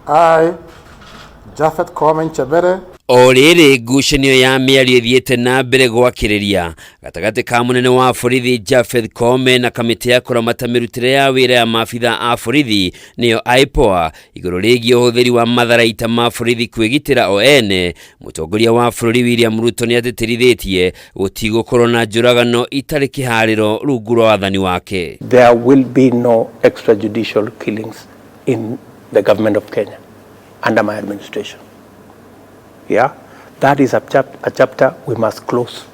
I, Japhet Koome Nchebere, O rĩrĩ ngucanio ya mĩario ĩthiĩte na mbere gwakĩrĩria gatagatĩ ka mũnene wa borithi Japheth Koome na kamĩtĩ ya kũramata mĩrutĩre ya wĩra ya maabitha a borithi nĩyo IPOA igũrũ rĩgiĩ ũhũthĩri wa matharaita ma borithi kwĩgitĩra o ene, mũtongoria wa bũrũri William Ruto nĩ atĩtĩrithĩtie gũtigũkorwo na njũragano itarĩ kĩharĩro rungu rwa wathani wake. There will be no extrajudicial killings in the government of Kenya under my administration. Yeah, that is a chapter we must close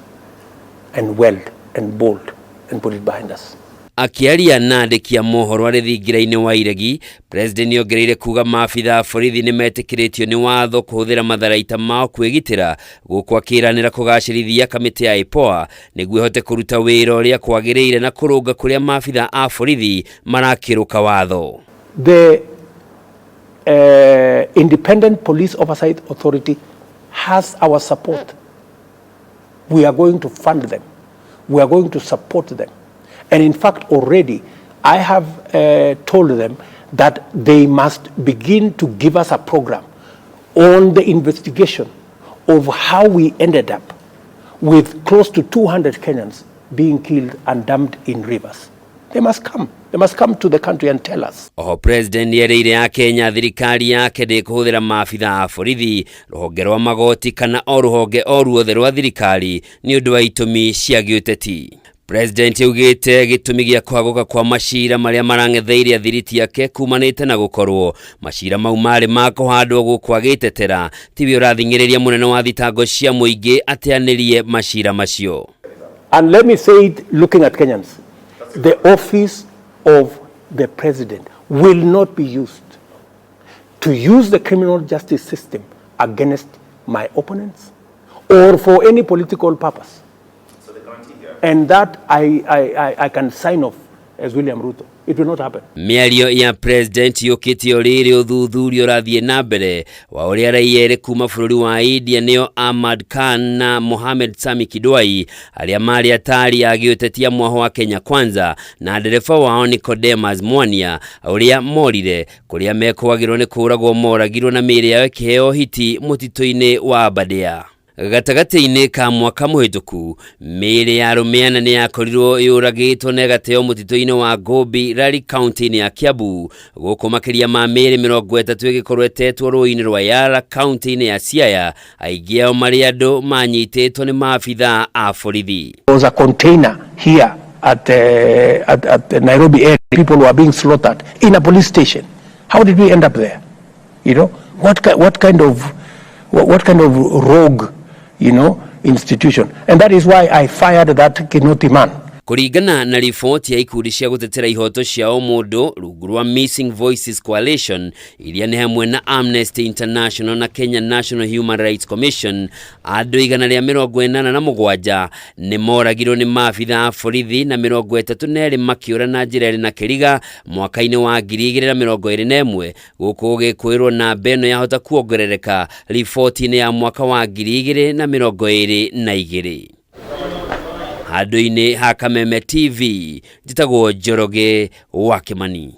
and weld and bolt and put it behind us. Akĩaria na andĩki a mohoro arĩ thingira-inĩ wa Iregi, President nĩongereire kuga maabitha a borithi nĩmetĩkĩrĩtio nĩ watho kũhũthĩra matharaita mao kwĩgitĩra, gũkũ akĩranĩra kũgacĩrithia kamĩtĩ ya IPOA nĩguo ĩhote kũruta wĩra ũrĩa kwagĩrĩire na kũrũnga kũrĩa maabitha a borithi marakĩrũka watho. The Independent Police Oversight Authority has our support. We are going to fund them. We are going to support them. And in fact, already I have told them that they must begin to give us a program on the investigation of how we ended up with close to 200 Kenyans being killed and dumped in rivers. They must come. They must come to the country and tell us. Oho President nĩerĩire Akenya thirikari yake ndĩkũhũthĩra maabitha a borithi, rũhonge rwa magoti kana o rũhonge o ruothe rwa thirikari nĩ ũndũ wa itũmi cia gĩũteti. President augĩte gĩtũmi gĩa kũhagũka kwa macira marĩa marang'etheire athiriti ake kumanĩte na gũkorwo macira mau marĩ ma kũhandwo gũkũ agĩtetera tiwe ũrathing'ĩrĩria mũnene wa thitango cia mũingĩ ateanĩrie macira macio. And let me say it looking at Kenyans, the office of the president will not be used to use the criminal justice system against my opponents or for any political purpose. And that I can sign off as William Ruto. It will not happen. Mĩario ya President yũkĩte o rĩrĩ ũthuthuria ũrathiĩ na mbere wa ũrĩa raia erĩ kuma bũrũri wa India nĩo Ahmad Khan na Mohamed Sami Kidwai arĩa marĩ atari a gĩũteti a mwaho wa Kenya Kwanza na ndereba wao Nicodemus Mwania ũrĩa morire kũrĩa mekũagĩrwo nĩ kũragwo moragirwo na mĩĩrĩ yao ĩkĩheo hiti mũtitũ-inĩ wa Aberdare. Gatagatĩ-inĩ ka mwaka mũhĩtũku mĩĩrĩ ya arũme ana nĩ yakorirwo yũragĩtwo na ĩgateo mũtitũ-inĩ wa Gobi Rari kaunti-inĩ ya Kiambu, gũkũ makĩria ma mĩĩrĩ 30 ĩgĩkorwo ĩtetwo rũĩ-inĩ rwa Yala kaunti-inĩ ya Siaya, aingĩ ao marĩ andũ manyitĩtwo nĩ maabitha a borithi. There was a container here at the Nairobi area. People were being slaughtered in a police station. How did we end up there? What kind of rogue institution? And that is why I fired that Kinoti man. Kũringana na riboti ya ikundi cia gũtetera ihoto cia ũmũndũ rungu rwa Missing Voices Coalition iria nĩ hamwe na Amnesty International na Kenya National Human Rights Commission, andũ 187 nĩ moragirwo nĩ maabitha a borithi na 32 makĩũra na njĩra ĩrĩ na kĩriga mwaka-inĩ wa 2021, gũkũ gũgĩkwĩrwo namba ĩno yahota kuongerereka riboti-inĩ ya mwaka wa 2022. Handũ-inĩ ha Kameme TV, njĩtagwo Njoroge wa Kĩmani.